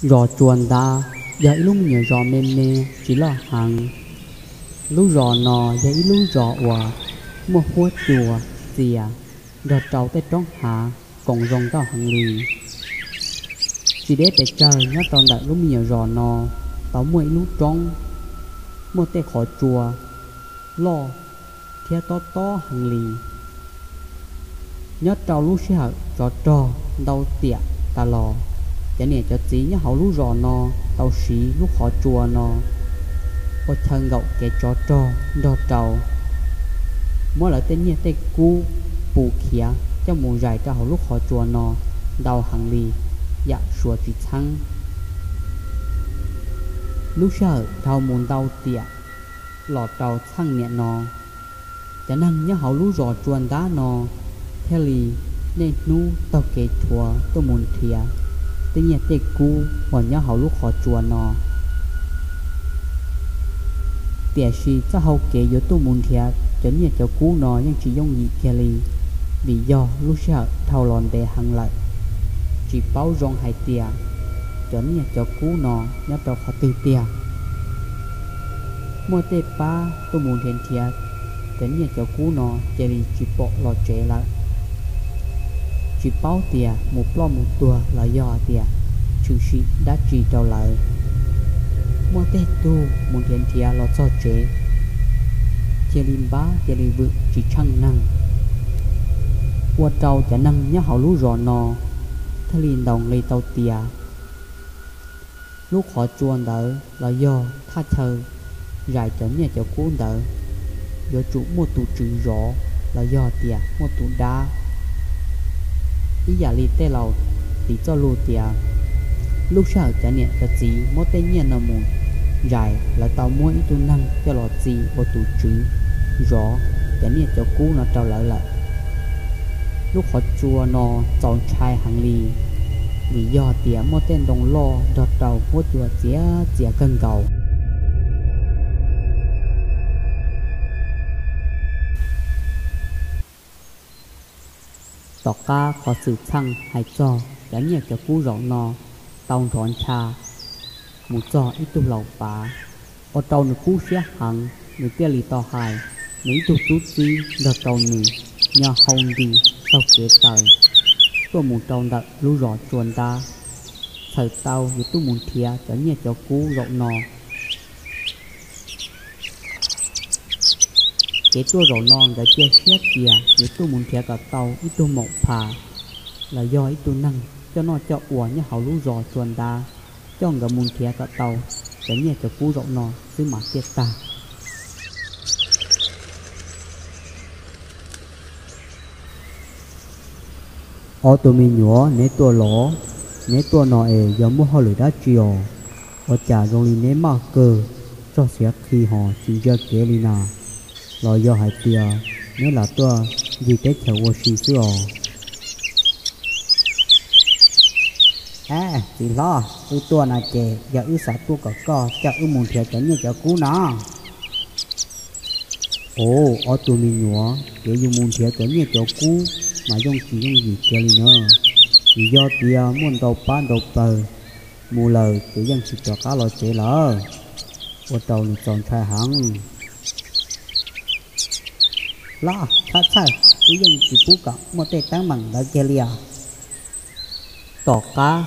Zos Tsua Ntab yog ib lub me nyuam zos me me tsis loj heev. Lub zos no yog ib lub zos uas muaj huab cua, txias nrog rau tej roob hav koom zoo nkauj heev li. Tsis deb pes tsawg nyob rau ntawm lub me nyuam zos no tau muaj ib lub roob, muaj tej qhov tsua loj thiab tob tob heev li. Nyob rau lub sij hawm tsov rog ntau tiam tas los, cov niam cov txiv nyob hauv lub zos no tau siv lub qhov tsua no ua chaw nkaum kev tsov rog nrog rau muab lawv tej nyiaj tej kub pus khiav coj mus zais rau hauv lub qhov tsua no ntau heev li, yam suav tsis txheeb. Lub sij hawm dhau mus ntau tiam los rau txheej niam no, cov neeg nyob hauv lub zos Tsua Ntab no thiaj li niaj hnub taug kev rhuav tuaj mus nrhiav tej nyiaj tej kub uas nyob hauv lub qhov tsua no. Tiam sis txoj hau kev yuav tuaj mus nrhiav cov nyiaj cov kub no yeej tsis yooj yim kiag li, vim yog lub sij hawm dhau los ntev heev lawm, tsis paub zoo hais tias cov nyiaj cov kub no nyob rau qhov twg tiag. Muaj tej pab tuaj mus nrhiav nrhiav cov nyiaj cov kub no cia li tsis pom los tsev lawm, tsis paub tias mus ploj mus tuag los yog tias tshwm sim dab tsi rau lawv. Muaj tej tug mus nrhiav nrhiav los txog tsev cia li npab cia li vwm tsis tsheej neeg, ua rau cov neeg nyob hauv lub zos no thiaj li ntaus nqi tau tias lub qhov tsua ntawd los yog thaj chaw zais cov nyiaj cov kub ntawd yuav tsum muaj tus tswv zov los yog tias muaj tus dab. Ib yam li tej laus piv txoj lus tias lub sij hawm cov niam cov txiv muab tej nyiaj no mus zais, lawv tau muab ib tug neeg coj los txi ua tus tswv zov cov nyiaj cov kub no rau lawv lawm. Lub qhov tsua no txaus ntshai heev li, vim yog tias muaj tej ntoo loj nrog rau huab cua txias txias kawg nkaus. Tom qab qhov xwm txheej hais txog cov nyiaj cov kub zaum no tau nrov ncha mus txog ib tug laus pav, ua rau nws kub siab heev, nws thiaj li tau hais nws ib tug tub txib nrog rau nws nyo hau nti taug kev taw tuaj mus rau ntawm lub zos Tsua Ntab, txhawm tau yuav tuaj mus nrhiav cov nyiaj cov kub zaum no. Kev tuaj zaum no nkawd cia siab tias yuav tuaj mus nrhiav kom tau ib tug maum phas los yog ib tug neeg coj noj coj ua nyob hauv lub zos Tsua Ntab, coj nkawd mus nrhiav kom tau cov nyiaj cov kub zaum no xwb mas thiaj tag. Ob tug me nyuam, neb tuaj los? Neb tuaj no es yog muaj hauj lwm dab tsi os? Ua cas zoo li neb maj kawg, txog siav qhi ho tsis ntsia kev li na? Los yog hais tias neb lam tuaj ncig teb chaws ua si xwb os? Ab, txiv hlob, wb tuaj no ces yog wb xav tuaj kom koj coj wb mus nrhiav cov nyiaj cov kub no. Os, ob tug me nyuam, kev yus mus nrhiav cov nyiaj cov kub mas yeej tsis yooj yim kiag li na, vim yog tias muaj ntau pab ntau pawg mus lawm ces yeej tsis rov qab los tsev lawm, ua rau nws txaus ntshai heev. Los txhob txhawj, wb yeej tsis pub kom muaj tej teeb meem ntawd kiag li os. Tom qab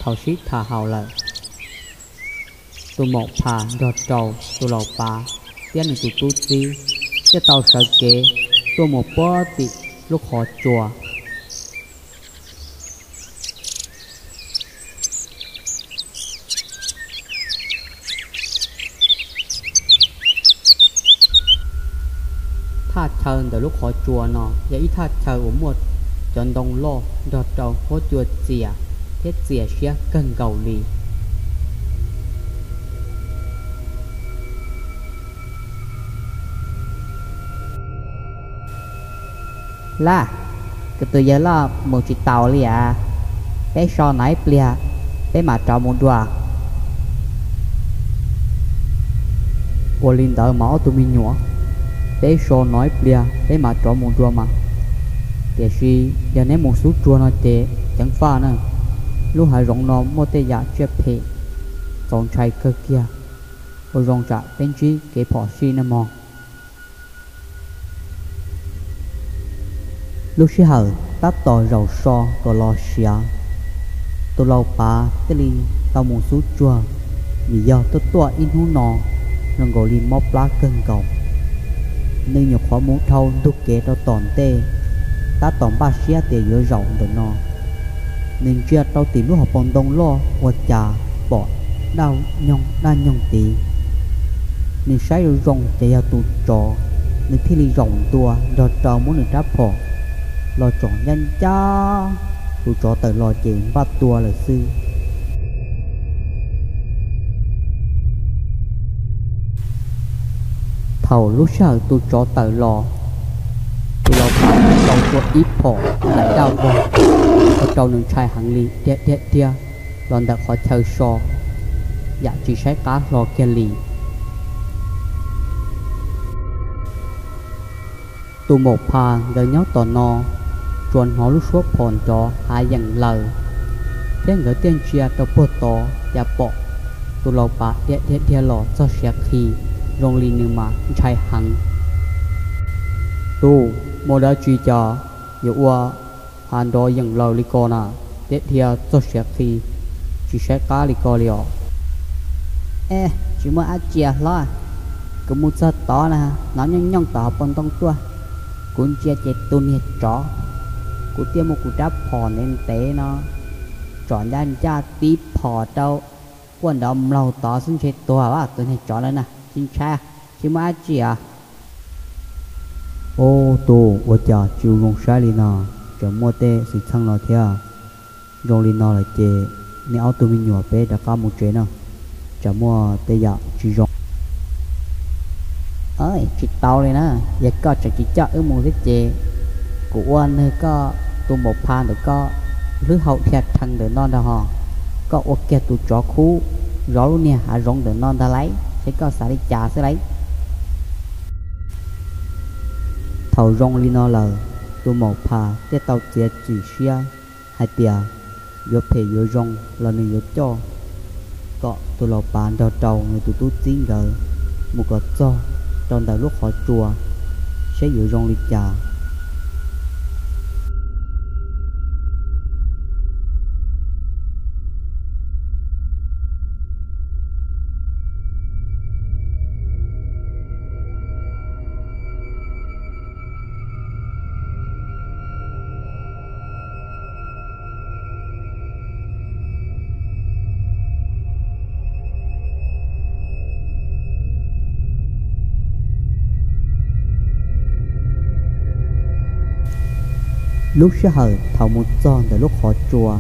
thaum sib tham haum lawm, tus maum phas nrog rau tus laus pav thiab nws tus tub txib thiaj tau sawv kev tuaj mus puag tim lub qhov tsua. Thaj chaw ntawm lub qhov tsua no yog ib thaj chaw uas muaj cov ntoo loj nrog rau huab cua txias thiab txias siab kawg nkaus li. Laj, kuv tus yawg loj mus tsis taus li as, peb so no ib pliag peb mam rov mus dua. Ua li ntawd mas ob tug me nyuam, peb so no ib pliag peb mam rov mus dua mas, tiam sis yog neb mus xub tsuag no ces ceev faj na. Lub hav zoov no muaj tej yam tsiaj phem txaus ntshai kawg kiag, ua zoo tsam peb ntsib kev phom sij nawb mog. Lub sij hawm tab tom zaum so kom los siav, tus laus pav thiaj li tau mus xub tsuag, vim yog tuaj tuaj ib hnub no zoo nkaus li mob plab kawg nkaus. Nws nyuam qhuav mus dhau ntug kev rau tom ntej, tab tom npaj siab tias yuav zaum ntawm no. Nws ntsia rau tim lub hauv paus ntoo loj ua cas pom daj nyoog daj nyoog tid. Nws saib zoo zoo ces yog tus tsov, nws thiaj li zaum ntua nrog rau muab nws rab phom los tsom ncaj ncaj, tus tsov tawm los ces npaj tua lawm xwb. Thaum lub sij hawm tus tsov tawm los, tus laus pav tau tua ib phom nplaim daj vog, ua rau nws ntshai heev li dhia dhia dhia los ntawm qhov chaw so, yam tsis saib qab hlo kiag li. Tus maum phas nkawd nyob tom no, tsuas hnov lub suab phom nrov hav yeem laws, thiab nkawd thiaj ntsia rau puag tod cas pom tus laus pav dhia dhia dhia los txog siav qhi, zoo li nws mas ntshai heev. Tus, muaj dab tsi cas yuav ua hav nrov yeem laws li ko na, dhia dhia txog siav qhi, tsis saib qab li ko li os. E, tsis muaj dab tsi hlob, kuv mus txog tod na, hnov nyooj nyooj tom hauv paus ntoo tuaj. Kuv ntsia ces tus niag tsov, kuv thiaj muab kuv rab phom ntev ntev no tsom ncaj ncaj tib phom rau quaj nrov mlaug tod xwb ntshe tuag tus niag tsov lawm na, tsis ntshai, tsis muaj dab tsi os. Ub, tus ua cas tsis zoo saib li no, tseem muaj tej xwm txheej no thiab. Zoo li no lawm ces nej ob tug me nyuam peb rov qab mus tsev na, tsam muaj tej yam tsis zoo. Tsis tau li na, yog koj tseem tsis coj wb mus thiab ces kuv ua nws koj tus maum pha ntawm koj hlwb hau dhia rhees ntawm no ntag hos. Koj ua kiag tus tsov khub zov lub niag hav zoov ntawm no ntag lauj, seb koj xav li cas xwb lauj. Thaum zoo li no lawm, tus maum pha thiaj tau txiav txim siab hais tias yuav phem yuav zoo los nws yuav coj kom tus laus pav nrog rau nws tus tub txib nkawd mus kom txog rau ntawm lub qhov tsua, seb yuav zoo li cas. Lub sij hawm thaum mus txog ntawm lub qhov tsua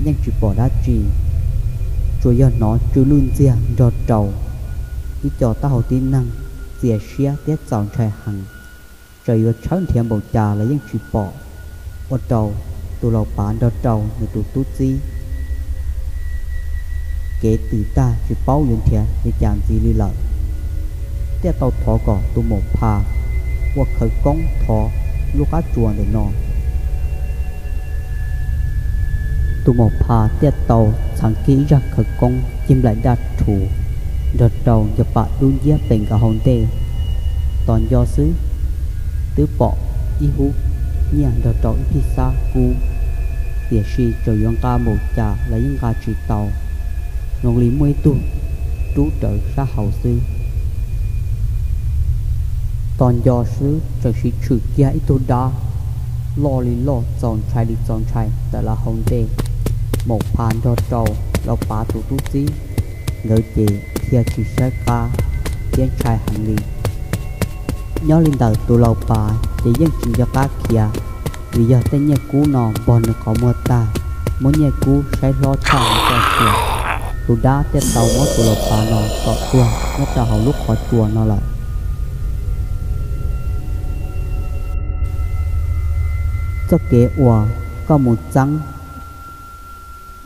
yeej tsis pom dab tsi, tsuas yog hnov tsw lwj ntxiag nrog rau ib co taub hau tib neeg txias siab thiab txaus ntshai heev. Txawm yuav tshawb nrhiav npaum cas los yeej tsis pom, ua rau tus laus pav nrog rau nws tus tub txib kev twm tag tsis paub yuav nrhiav li cas ntxiv li lawm. Thiaj tau thov kom tus maum pha ua khawv koob thov lub qab tsua ntawm no. Tus maum pha thiaj tau txheev kiag ib zaj khawv koob cig nplaim daj rhuv nrog rau nco pam dub nciab pem nkawd hauv ntej. Tos nco xwb, twb pom ib hub nyiaj nrog rau ib phij xab kub, tiam sis txawm yuav nqa npaum cas los yeej nqa tsis tau, zoo li muaj ib tug rub rawv sab hauv xwb. Tos nco xwb txawm siv tshwm kiag ib tug dab loj li loj txaus ntshai li txaus ntshai tawm los hauv ntej. Maum pha nrog rau laus pav tus tub txib nkawd ces dhia tsis saib qab thiab ntshai heev li. Nyob li ntawm tus laus pav ces yeej tsis nco qab khiav, vim yog tej nyiaj kub no npog nws qhov muag tag, muab nyiaj kub saib hlob tshaj li txoj sia. Tus dab thiaj tau muab tus laus pav no tom tuag nyob rau hauv lub qhov tsua no lawm. Txoj kev uas koj mus txeeb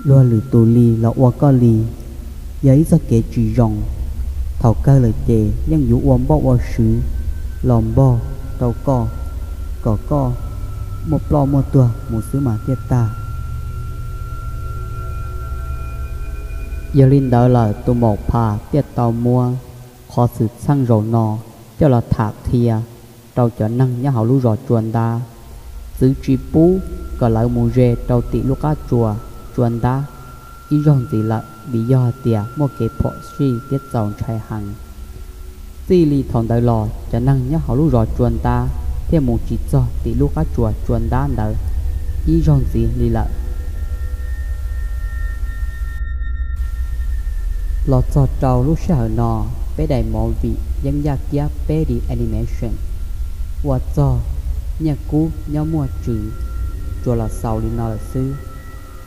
luag lwm tus li los ua koj li, yog ib txoj kev tsis zoo. Thaum kawg lawm ces yeej yuav ua npauj ua swv los npog rau koj, kom koj muaj ploj muaj tuag mus xwb mas thiaj tag. Yog li ntawd lawm tus maum phas thiaj tau muab qhov xwm txheej zaum no coj los tham qhia rau cov neeg nyob hauv lub zos Tsua Ntab, txwv tsis pub kom lawv mus ze rau tim lub qab tsuas Tsua Ntab ib zaug ntxiv lawm vim yog hais tias muaj kev phom sij thiab txaus ntshai heev. Txij li thaum ntawd los cov neeg nyob hauv lub zos Tsua Ntab thiaj mus tsis txog tim lub qab tsuas Tsua Ntab ntawd ib zaug ntxiv li lawm. Los txog rau lub sij hawm no, peb daim movie Yeeb Yaj Kiab peb D animation ua txog Nyiaj Kub nyob muaj tswv tsuas los xaus li no lawm xwb.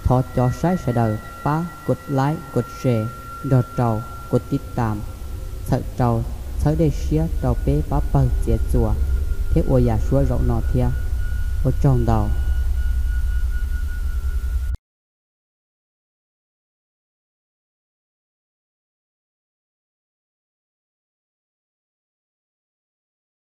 Thov cov saib sawv daws pab kov like, kov share, nrog rau kov tiv tam, txhawm rau txhawb dej siab rau peb pab pawg txiav txuas thiab ua yam suab zaum no thiab. Ua tsaug ntau.